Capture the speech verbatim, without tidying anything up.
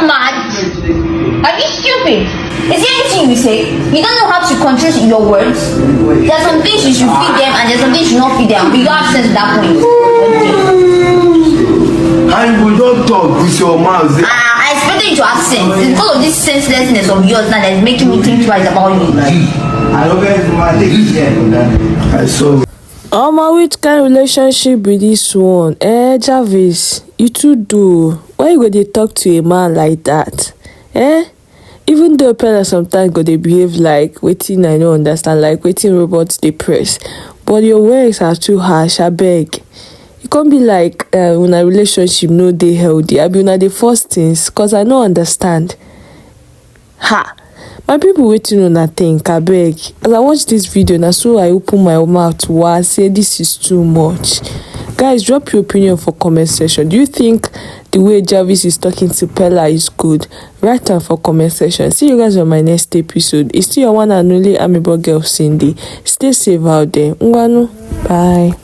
Mad? Are you stupid? Is there anything you say? You don't know how to control your words? There are some things you should feed them and there's some things you should not feed them. You don't have sense at that point. And you go just talk with your mouth. Ah, I expected you to have sense. It's because of this senselessness of yours now that's making me think twice about you. I don't get to my take it here. I saw. Omo, which kind relationship be this one? Eh, Jarvis, you too do. Why you go dey talk to a man like that? Eh? Even though Pella sometimes go dey behave like wetin I no understand, like wetin robots dey press, but your words are too harsh, abeg. E come be like uh, una relationship no dey healthy. Abi una dey force things? Cause I no understand. Ha! My people, wetin una think? Abeg, as I watch this video, na so I open my mouth wa say this is too much. Guys, drop your opinion for comment section. Do you think the way Jarvis is talking to Pella is good? Write am for comment section. See you guys on my next episode. It's still your one and only Amebo girl Cindy. Stay safe out there. Ngwanu, bye.